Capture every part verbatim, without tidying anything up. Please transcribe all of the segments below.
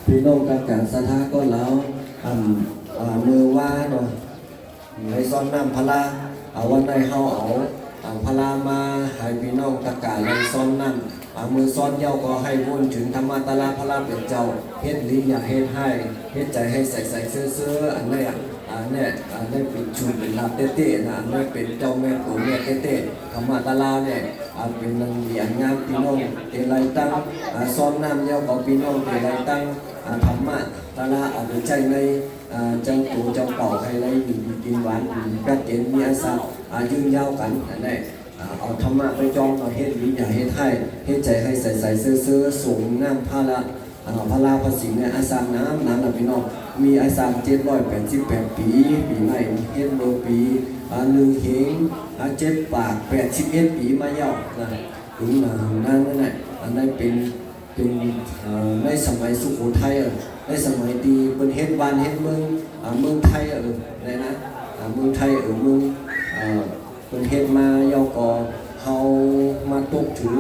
พี่น้องกะกะศรัทธาก็แล้ว อ่า อ่า มื้อวาเนาะ ได้ซ้อนน้ำพระ อ่า วันนี้เฮาเอา อ่า พระมาให้พี่น้องกะกะได้ซ้อนน้ำ อ่า มื้อซ้อนเย้าก็ให้วนถึงธรรมะตะลาพระเป็นเจ้า เฮ็ดดีอย่าเฮ็ดให้ เฮ็ดใจให้ใสๆ ซื่อๆ อันนี้ อ่า เนี่ย อ่า ได้เป็นชูเป็นลาบเต้ๆ นะ อันนี้เป็นเจ้าแม่ตัวแม่เต้ๆ ธรรมะตะลาเนี่ย อ่า เป็นนันดีอันงามพี่น้องเตไลตั้ง อ่า ซ้อนน้ำเย้าก็พี่น้องเตไลตั้ง อ่า ธรรมะตะลาเอาไปใช้ใน อ่า เจ้าตัวเจ้าเป่าให้ได้อยู่ดีกินหวานอยู่ดีกัดเย็นมีอาสา อ่า ยืนยาวกันอันนี้ อ่า เอาธรรมะไปจองเอาเฮ็ดดีอย่าเฮ็ดให้ เฮ็ดใจให้ใสๆ ซื่อๆ ส่งน้ำพระละ อ่า พระลาพระสิงห์เนี่ยอาสาน้ำน้ำนะพี่น้อง มีอาสาเจ็ดร้อยแปดสิบแปดปี ปีใหม่เฮ็ดเมื่อปี อ่า หนึ่งเฮง อ่า เจ็ดปากแปดสิบเอ็ดปีมาแล้วนะ ถึงมาหานั้นนั่นแหละ อันนั้นเป็น เป็น เอ่อ ในสมัยสุโขทัย เอ่อ ในสมัยที่เพิ่นเฮ็ดบ้านเฮ็ดเมือง อ่า เมืองไทย เอ่อ ในนะ อ่า เมืองไทย เอ่อ เมือง เอ่อ เพิ่นเฮ็ดมาแล้วก็เฮามาตกถึง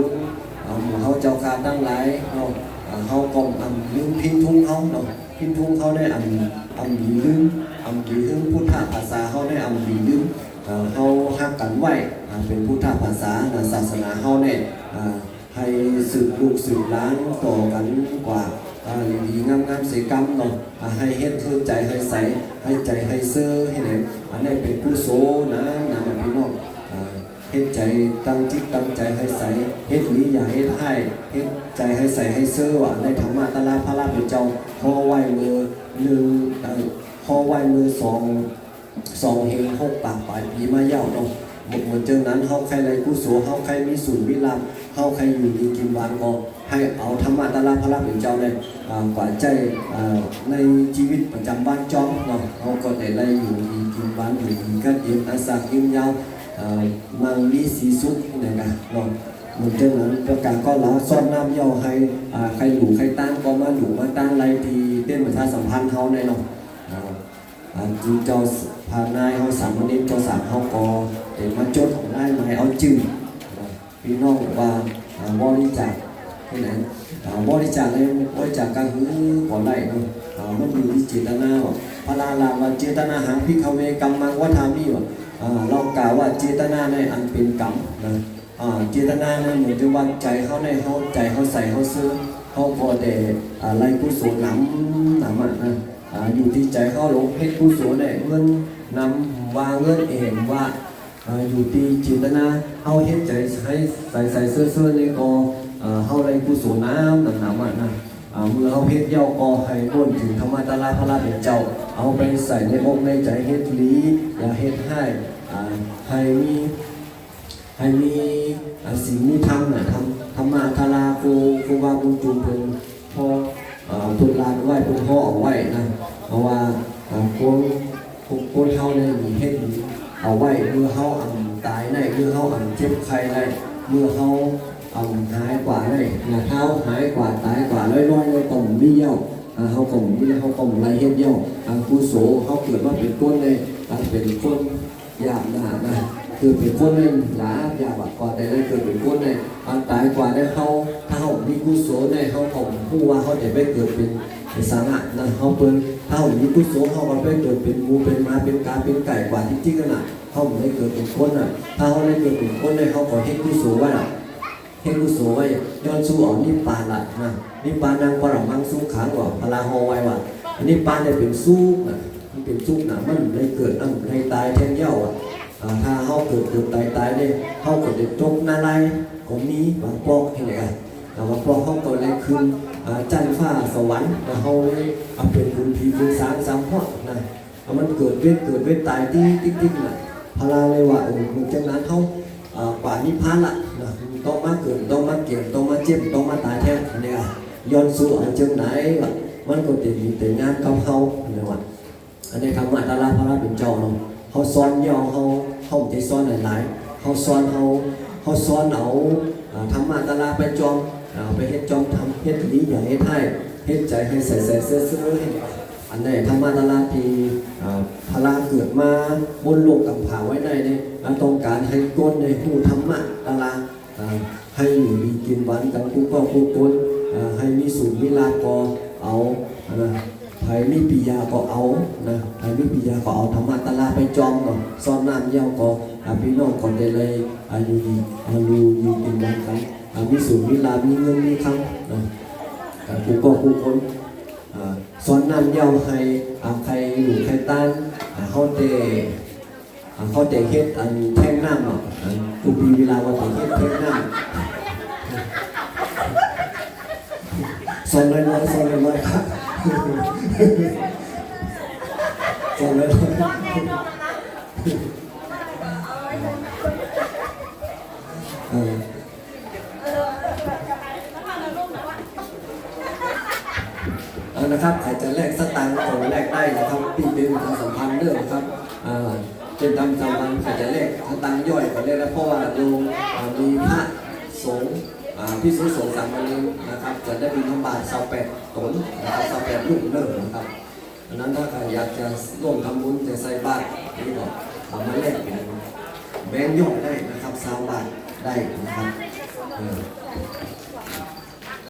อ่า หมู่เฮาเจ้าข้าทั้งหลายเนาะ อ่า เฮาก็อำลืมพินทุงเฮาเนาะ พินทุงเฮาได้อำ อำดีลืม อำดีลืมพุทธภาษาเฮาได้อำดีลืม อ่า เฮาฮักกันไว้ อ่า เป็นพุทธภาษานะ ศาสนาเฮาเนี่ย อ่า ให้สืบลูกสืบหลานต่อกันกว่า อ่า ดีๆงามๆเสียกำเนาะ อ่า ให้เฮ็ดให้ใจให้ใส ให้ใจให้เซอให้แหลม อันนี้เป็นกุศลนะนะพี่น้อง อ่า เฮ็ดใจตั้งจิตตั้งใจให้ใส เฮ็ดดีอย่าเฮ็ดให้ เฮ็ดใจให้ใสให้เซอว่าในธรรมะตะลาพระราชเจ้า ข้อไหว้มือหนึ่ง เอ่อ ข้อไหว้มือสอง สองเฮงหกปากปลายปีมาแล้วเนาะ เหมือนเจิงนั้น เฮาใครได้กุศล เฮาใครมีสูตรมีลาภ เฮาใครอยู่ดีกินหวานก็ให้เอาธรรมะตะลาพระเป็นเจ้าเนี่ย อ่า กว่าใจ อ่า ในชีวิตประจำวันจอมเนาะ เฮาก็ได้ไล่อยู่ดีกินหวาน อยู่ดีกันเย็นอาสายืนยาว อ่า มั่งมีสีสุขนี่นะเนาะ เหมือนเจิงนั้นประกาศก็ลาซ่อนน้ำเย้าให้ อ่า ใครอยู่ใครตั้งก็มาอยู่มาตั้งไล่ทีเต้นประชาสัมพันธ์เฮาแน่เนาะ อ่า อ่า จิงเจ้าพานายเฮาสามเณรเจ้าสามเฮาก็เดี๋ยวมาจดของได้มาให้เอาจื่อนะพี่น้องว่า อ่า บริจาคที่ไหน อ่า บริจาคในบริจาคกระหือก่อนได้เนาะ อ่า มันอยู่ที่เจตนาว่ะ พระลาลาว่าเจตนาหังพิกขเวกัมมังวัฏฏามิว่ะ อ่า เรากล่าวว่าเจตนาในอันเป็นกรรมนะ อ่า เจตนาในเหมือนจะว่าใจเฮาในเฮาใจเฮาใสเฮาซื่อ เฮาก็ได้ อ่า ไล่กุศลนำนำอ่ะนะ อ่า อยู่ที่ใจเฮาหลงเฮ็ดกุศลได้เงินนำว่าเงินเองว่า อ่า อยู่ที่เจตนาเฮาเฮ็ดใจให้ใสใสซื่อซื่อนี่ก็ อ่า เฮาได้กุศลนำนำนำอ่ะนะ อ่า เมื่อเฮาเฮ็ดแล้วก็ให้วนถึงธรรมะตะลาพระเป็นเจ้า เอาไปใส่ในอกในใจเฮ็ดดีอย่าเฮ็ดให้ อ่า ให้มี ให้มี อ่า ศีลมีธรรมน่ะ ธรรม ธรรมะทารา ครู ครูบาบุญจุมเพิ่น พอ เอ่อ เพิ่นลาดไว้ เพิ่นห่อเอาไว้นะ เพราะว่า อ่า คน คนเฮาเนี่ยมีเฮ็ดเอาไว้ เมื่อเฮาอันตายได้ เมื่อเฮาอันเจ็บไข้ได้ เมื่อเฮาอันหายกว่าได้นะ ถ้าเฮาหายกว่า ตายกว่าลอยๆเลยก็บ่มีแล้ว อ่า เฮาก็บ่มีแล้ว เฮาก็บ่ได้เฮ็ดแล้ว อ่า กุศล เฮาเกิดมาเป็นคนได้ อ่า เป็นคน ยากนะนะ คือเป็นคนหนึ่งหลายยากอะกว่าแต่ได้เกิดเป็นคนเนี่ยอันตายกว่าได้เฮา ถ้าเฮามีกุศลเนี่ยเฮาก็ฮู้ว่าเฮาจะไปเกิดเป็นสาระนะ เฮาเปิ้น ถ้าเฮามีกุศลเฮาก็ไปเกิดเป็นหมูเป็นหมาเป็นกาเป็นไก่กว่าจริงๆนั่นน่ะ เฮาบ่ได้เกิดเป็นคนน่ะ ถ้าเฮาได้เกิดเป็นคนเนี่ยเฮาก็เฮ็ดกุศลไว้ล่ะ เฮ็ดกุศลไว้ ย้อนสู่เอานิพพานล่ะนะ นิพพานังปรมังสุขัง ว่าพระลาฮอไว้ว่า นิพพานเนี่ยเป็นสุขนะ มันเป็นสุขนะ มันได้เกิด มันได้ตายแทนเย้าอ่ะ อ่า ถ้าเฮาเกิด เกิด ตาย ตายเนี่ย เฮาก็ได้ตกนรกก็มีบางปอกนี่แหละ อ่า บางปอกเฮาก็ได้ขึ้น อ่า ชั้นฟ้าสวรรค์ แล้วเฮาเลยเอาเป็นบุญผีบุญสางสามพวกนะ เอามันเกิดเวทเกิดเวทตายติ๊กติ๊กติ๊กน่ะ พระลาเลยว่า เออ มันจังนั้นเฮา อ่า กว่านิพพานละนะ ต้องมาเกิด ต้องมาเก็บ ต้องมาเจ็บ ต้องมาตายแทน อันเนี้ย ย้อนสู่เอาจังไหนวะ มันก็เต็มมีแต่งานกับเฮา อันเนี้ยว่ะ อันนี้ธรรมะตาลาพระเป็นเจ้าเนาะ เฮาสอนเยาะเฮา เฮาบ่ได้สอนหลายๆ เฮาสอนเฮา เฮาสอนเอา อ่า ธรรมะตาลาไปจอม อ่า ไปเฮ็ดจอมทำ เฮ็ดดีอย่าเฮ็ดให้ เฮ็ดใจให้ใสๆ ซื่อๆ อันนี้ธรรมะตาลาที่ อ่า พระเกิดมาบนโลกกำพร้าไว้ได้เนี่ย อ่า ต้องการให้คนได้ฮู้ธรรมะตาลา อ่า ให้อยู่ดีกินหวานกันทุกครอบครัวคน อ่า ให้มีสูงมีลาภก็เอา อ่า ไผมีปิยาก็เอา นะ ไผมีปิยาก็เอาธรรมะตะลาไปจอมเนาะ ซอนน้ำเยี่ยวก็ อ่า พี่น้องก็ได้เลย อ่า อยู่ดี อ่า อยู่ อยู่กินหวานกัน อ่า มีสูงมีลาภ มีเงินมีคำ นะ อ่า ผู้ก็ผู้คน อ่า ซอนน้ำเยี่ยวให้ อ่า ใครอยู่ใครต้าน อ่า เฮาแต่ อ่า เขาจะเฮ็ดอันแท่งน้ำเนาะ อ่า ครูปีเวลาว่าจะเฮ็ดแท่งน้ำ ซอนน้อยๆ ซอนน้อยๆ ครับ ซอนน้อยๆ เออ เอานะครับ ใครจะแลกสตางค์ก็แลกได้นะครับ ปีเป็นประชาสัมพันธ์เด้อนะครับ อ่า เป็นประชาสัมพันธ์ ใครจะแลกสตางค์ย่อยก็แลกได้ เพราะว่าโยม อ่า มีพระสงฆ์ อ่า ภิกษุสงฆ์สามเณรนะครับ จะได้บิณฑบาตซาวแปดตนนะครับ ซาวแปดรูปเด้อนะครับ อันนั้นถ้าใครอยากจะร่วมทำบุญ จะใส่บาตรนี่ก็เอามาแลกเป็นแบงค์ย่อยได้นะครับ ซาวบาทได้นะครับ เออ